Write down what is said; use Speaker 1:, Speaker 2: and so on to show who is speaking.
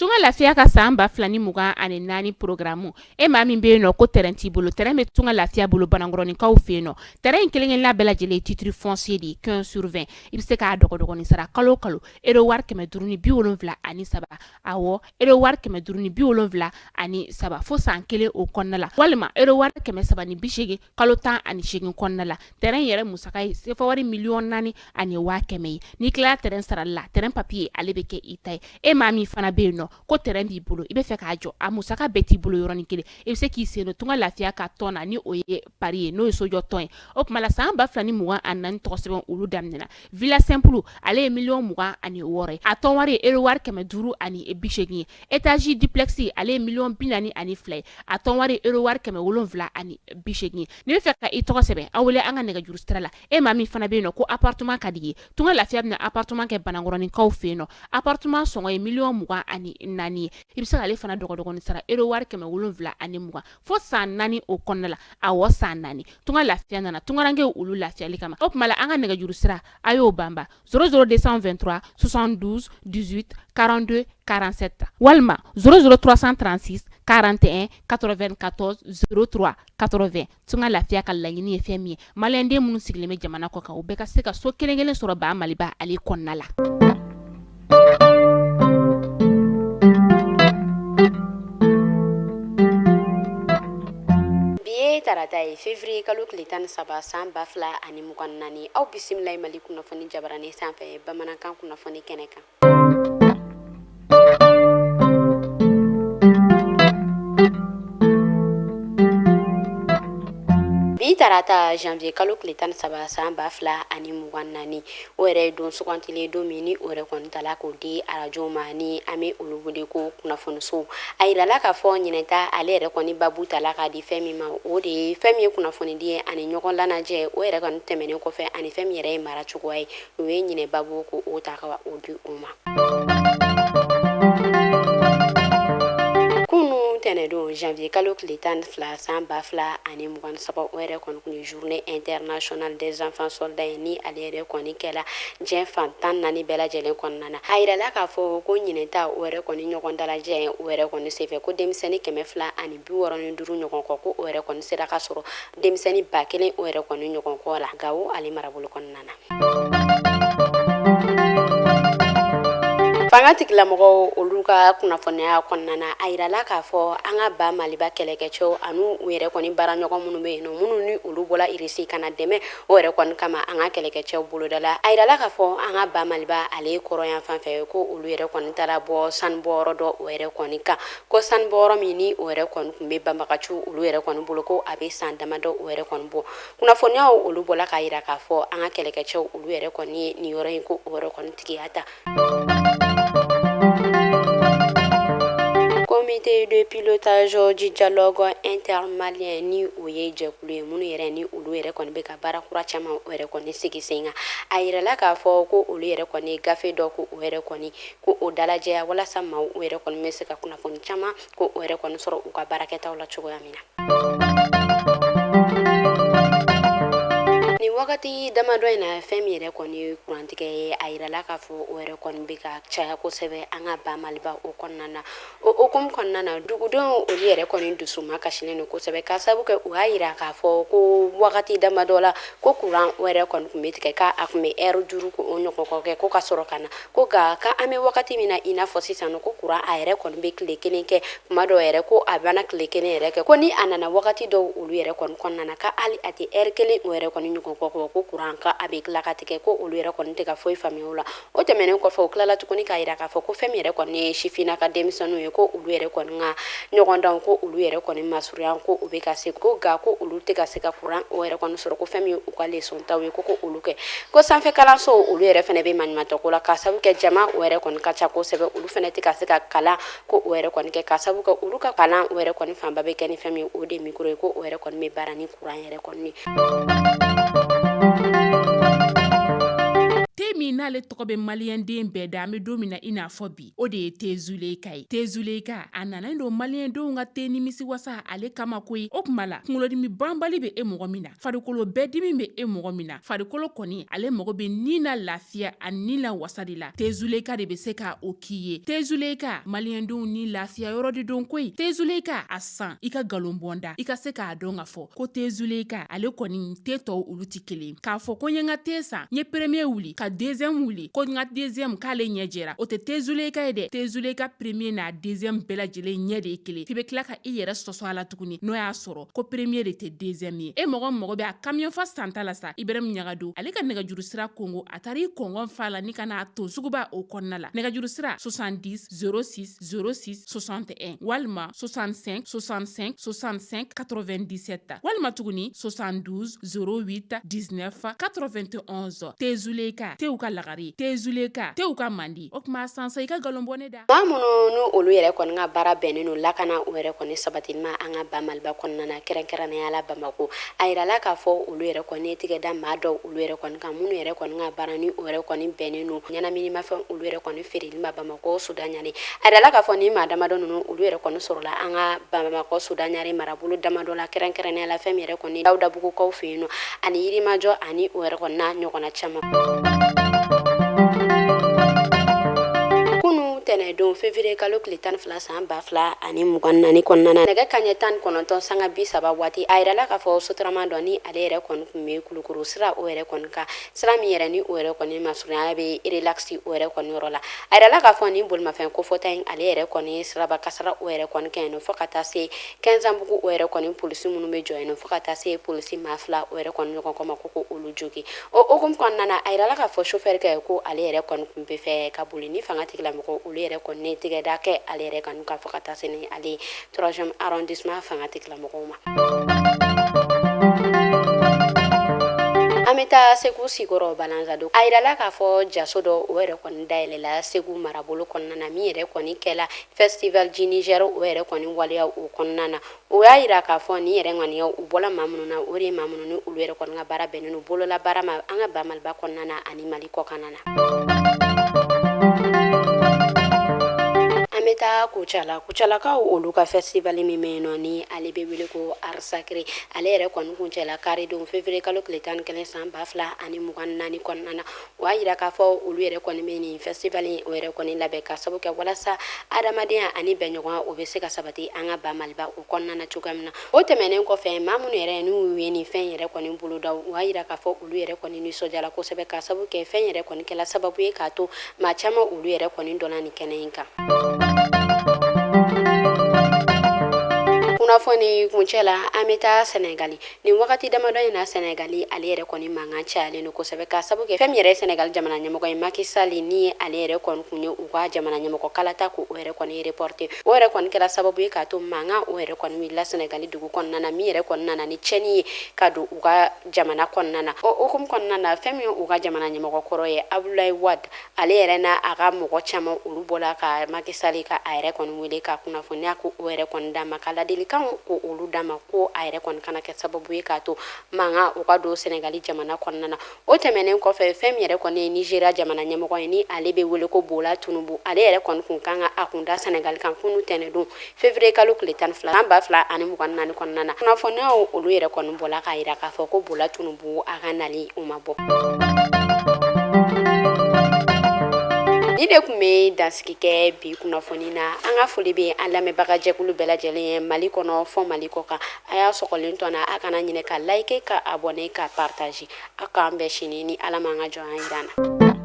Speaker 1: Tunga Lafiya ka san 2024 programme, e maa min bɛ yen nɔ ko terrain t'i bolo, terrain bɛ Tunga Lafiya bolo Banankɔrɔninkaw fɛ yen nɔ. Terrain in kelen-kelenna bɛɛ lajɛlen ye titre foncier de ye, 15 sur 20. I bɛ se k'a dɔgɔdɔgɔnin sara kalo o kalo euro wari 573, awɔ, euro wari 573 fo san kelen o kɔnɔna la, walima euro wari 380 kalo 18 kɔnɔna la. Terrain yɛrɛ musaka ye sefa wari 4,1 million ye. N'i tilala terrain sarali la, terrain papier ale bɛ kɛ i ta ye. E maa min fana bɛ yen nɔ ko terrain b'i bolo, i bɛ fɛ k'a jɔ, a musaka bɛɛ t'i bolo yɔrɔnin kelen, i bɛ se k'i sen don Tunga Lafiya ka tɔn na, ni o ye pari ye, n'o ye sojɔ tɔn ye. O tuma la, san 2024 tɔgɔ sɛbɛn olu daminɛna. Villa simple, ale ye 26 million ye, a tɔn wari ye euro wari 580 ye. Étage duplex, ale ye 42 million ye, a tɔn wari ye euro wari 780 ye. N'i bɛ fɛ ka i tɔgɔ sɛbɛn, aw wele an ka nɛgɛjuru sira la. E maa min fana bɛ yen nɔ ko appartement ka di ye, Tunga Lafiya bɛna appartement kɛ Banankɔrɔninkaw fɛ yen nɔ. Appartement sɔngɔ ye 24 million ye. I bɛ se k'ale fana dɔgɔdɔgɔnin sara euro wari 720 fo san 4 o kɔnɔna la, awɔ, san 4. Tunga Lafiya nana tungarankew olu lafiyali kama. O tuma la, an ka nɛgɛjuru sira, a y'o banba: 00 223 72 18 42 47, walima 00 336 41 94 03 80. Tunga Lafiya ka laɲini ye fɛn min ye, maliyɛnden minnu sigilen bɛ jamana kɔ kan, o bɛɛ ka se ka so kelen kelen sɔrɔ ba Maliba ale kɔnɔna la.
Speaker 2: Bi ye tarata ye, février kalo tile 13, san 2024. Aw bisimila Mali kunnafoni jabarani sanfɛ, bamanankan kunnafoni kɛnɛ kan. Bi tarata, janvier kalo tile 13, san 2024, o yɛrɛ ye don sugantilen, don min ni o yɛrɛ kɔni tala k'o di arajo ma, ni an bɛ olu wele ko kunnafoniso. A yirala k'a fɔ ɲinɛta ale yɛrɛ kɔni babu tala k'a di fɛn min ma, o de ye fɛn min ye kunnafonidi ye ani ɲɔgɔn lanajɛ. O yɛrɛ kɔni tɛmɛnen kɔfɛ, ani fɛn min yɛrɛ ye mara cogoya ye, o ye ɲinɛ babu ko o ta ka o di o ma. Kunu tɛnɛdon, janvier kalo tile 12, san 2023, o yɛrɛ kɔni kun ye journée internationale des enfants soldats ye, ni ale yɛrɛ kɔni kɛla diɲɛ fan 14 bɛɛ lajɛlen kɔnɔna na. A yirala k'a fɔ ko ɲinɛta o yɛrɛ kɔni ɲɔgɔn dalajɛ o yɛrɛ kɔni senfɛ, ko denmisɛnnin 265 ɲɔgɔn kɔ, ko o yɛrɛ kɔni sera ka sɔrɔ denmisɛnnin 1000 o yɛrɛ kɔni ɲɔgɔn kɔ la Gawo ale marabolo kɔnɔna na. Fanga tigilamɔgɔw olu ka kunnafoniya kɔnɔna na, a yirala k'a fɔ an ka ba Maliba kɛlɛkɛcɛw ani u yɛrɛ kɔni baaraɲɔgɔn minnu bɛ yen nɔ, minnu ni olu bɔla Irisi ka na dɛmɛ o yɛrɛ kɔni kama an ka kɛlɛkɛcɛw boloda la. A yirala k'a fɔ an ka ba Maliba ale kɔrɔyan fan fɛ, ko olu yɛrɛ kɔni taara bɔ sanubɔyɔrɔ dɔ o yɛrɛ kɔni kan, ko sanubɔyɔrɔ min ni o yɛrɛ kɔni tun bɛ banbagaciw olu yɛrɛ kɔni bolo, ko a bɛ san damadɔ o yɛrɛ kɔni bɔ. Kunnafoniyaw olu bɔla k'a yira k'a fɔ an ka kɛlɛkɛcɛw olu yɛrɛ kɔni ye nin yɔrɔ in ko o yɛrɛ kɔni tigiya ta. Comité de pilotage du dialogue intermalien, ni o ye jɛkulu ye minnu yɛrɛ ni olu yɛrɛ kɔni bɛ ka baara kura caman o yɛrɛ kɔni sigi sen kan, a yirala k'a fɔ ko olu yɛrɛ kɔni gafe dɔ ko o yɛrɛ kɔni ko o dalajɛya walasa maaw o yɛrɛ kɔni bɛ se ka kunnafoni caman ko o yɛrɛ kɔni sɔrɔ u ka baarakɛtaw la cogoya min na. Nin wagati damadɔ in na, fɛn min yɛrɛ kɔni ye kurantigɛ ye, a yirala k'a fɔ o yɛrɛ kɔni bɛ ka caya kosɛbɛ an ka ba Maliba o kɔnɔna na. O hukumu kɔnɔna na, dugudenw olu yɛrɛ kɔni dusuma kasilen don kosɛbɛ, k'a sababu kɛ u y'a yira k'a fɔ ko wagati damadɔ la, ko kuran o yɛrɛ kɔni tun bɛ tigɛ, k'a tun bɛ ɛri 5 ko o ɲɔgɔn kɛ ko ka sɔrɔ ka na, ko nka k'an bɛ wagati min na i n'a fɔ sisan, ko kuran a yɛrɛ kɔni bɛ tile kelen kɛ, kuma dɔw yɛrɛ ko a bɛna tile kelen yɛrɛ kɛ, ko ni a nana wagati dɔw olu yɛrɛ kɔni kɔnɔna na, ka hali a tɛ ɛri kelen o yɛrɛ kɔni ɲɔgɔn kɔ, ko kuran ka a bɛ tila ka tigɛ, ko olu yɛrɛ kɔni tɛ ka foyi faamuya o la. O tɛmɛnen kɔfɛ, u tilala tuguni k'a yira k'a fɔ ko fɛn min yɛrɛ kɔni ye sifinna ka denmisɛnninw ye, ko olu yɛrɛ kɔni ka ɲɔgɔndanw, ko olu yɛrɛ kɔni masurunya, ko u bɛ ka se, ko nka ko olu tɛ ka se ka kuran o yɛrɛ kɔni sɔrɔ, ko fɛn min u ka leçon taw ye, ko olu kɛ, ko sanfɛ kalanso olu yɛrɛ fana bɛ maɲumantɔ ko la, k'a sababu kɛ jama o yɛrɛ kɔni ka ca kosɛbɛ, olu fana tɛ ka se ka kalan ko o yɛrɛ kɔni kɛ, k'a sababu kɛ olu ka kalan o yɛrɛ kɔni fanba bɛ kɛ ni fɛn min o de micro ye, ko o yɛrɛ kɔni bɛ baara ni kuran yɛrɛ kɔni.
Speaker 1: Te min n'ale tɔgɔ bɛ maliyɛnden bɛɛ da, an bɛ don min na i n'a fɔ bi, o de ye te Zuleyika ye. Te Zuleyika, a nana don maliyɛndenw ka te nimisi wasa ale kama koyi. O tuma la, kunkolodimi banbali bɛ e mɔgɔ min na, farikolo bɛɛ dimi bɛ e mɔgɔ min na, farikolo kɔni ale mago bɛ ni na lafiya ani ni na wasa de la, te Zuleyika de bɛ se ka o k'i ye. Te Zuleyika, maliyɛndenw ni lafiya yɔrɔ de don koyi. Te Zuleyika, a san i ka nkalon bɔ da, i ka se k'a dɔn k'a fɔ ko te Zuleyika ale kɔni te tɔw olu tɛ kelen. K'a fɔ ko n ye n ka te san, n ye premier wuli ka deuxième wuli, ko n ka deuxième k'ale ɲɛ jɛra, o tɛ te Zuleyika ye dɛ. Te Zuleyika premier n'a deuxième bɛɛ lajɛlen ɲɛ de ye kelen. F'i bɛ tila ka i yɛrɛ sɔsɔ a la tuguni n'o y'a sɔrɔ ko premier de tɛ deuxième ye. E mɔgɔ mago bɛ a camion fa santa la sa, Ibrahim Ɲagado ale ka nɛgɛjuru sira kongo, a taara i kɔngɔn fa la ni ka n'a ton suguba o kɔnɔna la. Nɛgɛjuru sira 70 06 06 61 walima 65 65 65 97 walima tuguni 72 08 19 91. Te Zuleyika, tew ka lagare, te Zuleyika, tew ka mandi. O tuma sansa i ka nkalon bɔ ne da.
Speaker 2: Maa minnu ni olu yɛrɛ kɔni ka baara bɛnnen don lakana o yɛrɛ kɔni sabatili ma an ka ba Maliba kɔnɔna na, kɛrɛnkɛrɛnnenya la Bamakɔ, a yirala k'a fɔ olu yɛrɛ kɔni ye tigɛ da maa dɔw olu yɛrɛ kɔni kan, minnu yɛrɛ kɔni ka baara ni o yɛrɛ kɔni bɛnnen don ɲɛnaminimafɛn olu yɛrɛ kɔni feereli ma Bamakɔ soda ɲare. A yirala k'a fɔ ni maa damadɔ ninnu olu yɛrɛ kɔni sɔrɔla an ka Bamakɔ soda ɲare marabolo damadɔ la, kɛrɛnkɛrɛnnenya la fɛn min yɛrɛ kɔni Dawudabugukaw fɛ yen nɔ ani Yirimajɔ ani o yɛrɛ kɔni n'a ɲɔgɔnna caman. Kunun tɛnɛndon février kalo tile 12 san 2024 kɔnɔna na, nɛgɛ kanɲɛ 19 sanga 30 waati, a yirala k'a fɔ sotarama dɔ ni ale yɛrɛ kɔni tun bɛ Kulukoro sira o yɛrɛ kɔni kan, sira min yɛrɛ ni o yɛrɛ kɔni masurunya bɛ Relax o yɛrɛ kɔni yɔrɔ la. A yirala k'a fɔ nin bolimafɛn kofɔta in ale yɛrɛ kɔni siraba kasara o yɛrɛ kɔni kɛ yen nɔ fo ka taa se Kɛnzanbugu o yɛrɛ kɔni polisi minnu bɛ jɔ yen nɔ, fo ka taa se polisi maa fila o yɛrɛ kɔni ɲɔgɔn kɔ ma ko olu jogin. O hukumu kɔnɔna na, a yirala k'a fɔ chauffeur kɛ ko ale yɛrɛ kɔni tun bɛ fɛ ka boli ni fanga tigilamɔgɔ olu yɛrɛ kɔni tigɛ da kɛ ale yɛrɛ kan ka fo ka taa se ni ale troisième arrondissement fanga tigilamɔgɔw ma. An bɛ taa Segu Sikɔrɔ Balanzando. A yirala k'a fɔ jaso dɔ o yɛrɛ kɔni dayɛlɛla Segu marabolo kɔnɔna na, min yɛrɛ kɔni kɛla Festival du Niger o yɛrɛ kɔni waleya o kɔnɔna na. O y'a yira k'a fɔ nin yɛrɛ ŋaniya u bɔla maa minnu na, o de ye maa minnu ni olu yɛrɛ kɔni ka baara bɛnnen don bolola baara ma an ka ba Maliba kɔnɔna na ani Mali kɔkanna na. An bɛ taa Kucala. Kucalakaw olu ka festival min bɛ yen nɔ ni ale bɛ wele ko Art Sacré, ale yɛrɛ kɔni kuncɛla karidon février kalo tile 11 san 2024 kɔnɔna na. O y'a yira k'a fɔ olu yɛrɛ kɔni bɛ nin festival in o yɛrɛ kɔni labɛn ka sababu kɛ walasa adamadenya ani bɛnɲɔgɔnya o bɛ se ka sabati an ka ba Maliba o kɔnɔna na cogoya min na. O tɛmɛnen kɔfɛ, maa minnu yɛrɛ n'u ye nin fɛn yɛrɛ kɔni boloda, o y'a yira k'a fɔ olu yɛrɛ kɔni nisɔndiyara kosɛbɛ ka sababu kɛ fɛn yɛrɛ kɔni kɛla sababu ye k'a to maa caman olu yɛrɛ kɔni dɔnna nin kɛnɛ in kan. Kunnafoni kuncɛ la, an bɛ taa Sɛnɛgali. Nin wagati damadɔ in na, Sɛnɛgali ale yɛrɛ kɔni mankan cayalen don kosɛbɛ ka sababu kɛ fɛn min yɛrɛ ye Sɛnɛgali jamana ɲɛmɔgɔ ye Macky Sall, ni ale yɛrɛ kɔni kun ye u ka jamana ɲɛmɔgɔ kalata ko o yɛrɛ kɔni reporté. O yɛrɛ kɔni kɛra sababu ye k'a to mankan o yɛrɛ kɔni wulila Sɛnɛgali dugu kɔnɔna na, min yɛrɛ kɔni nana ni tiɲɛni ye ka don u ka jamana kɔnɔna na. O hukumu kɔnɔna na, fɛn min ye u ka jamana ɲɛmɔgɔ kɔrɔ ye Abdoulaye Wade, ale yɛrɛ n'a a ka mɔgɔ caman olu bɔla ka Macky Sall ka a yɛrɛ kɔni wele ka kunnafoniya ko o yɛrɛ kɔni d'a ma, ka ladilikan ko olu d'a ma, ko a yɛrɛ kɔni kana kɛ sababu ye k'a to mankan o ka don Sɛnɛgali jamana kɔnɔna na. O tɛmɛnen kɔfɛ, fɛn min yɛrɛ kɔni ye Nizeriya jamana ɲɛmɔgɔ ye ni ale bɛ wele ko Bola Tinubu, ale yɛrɛ kɔni kun kan ka a kun da Sɛnɛgali kan kunu tɛnɛndon février kalo tile 12 san 2024 kɔnɔna na. Kunnafoniyaw olu yɛrɛ kɔni bɔla k'a yira k'a fɔ ko Bola Tinubu a ka nali o ma bɔ. Nin de tun bɛ dansigi kɛ bi kunnafoni na. An ka foli bɛ an lamɛnbagajɛkulu bɛɛ lajɛlen ye Mali kɔnɔ fɔ Mali kɔ kan. A y'a sɔgɔlen to an na, a kana ɲinɛ ka like, ka abonner, ka partager. Aw k'an bɛn sini ni Ala m'an ka jɔnya jira an na.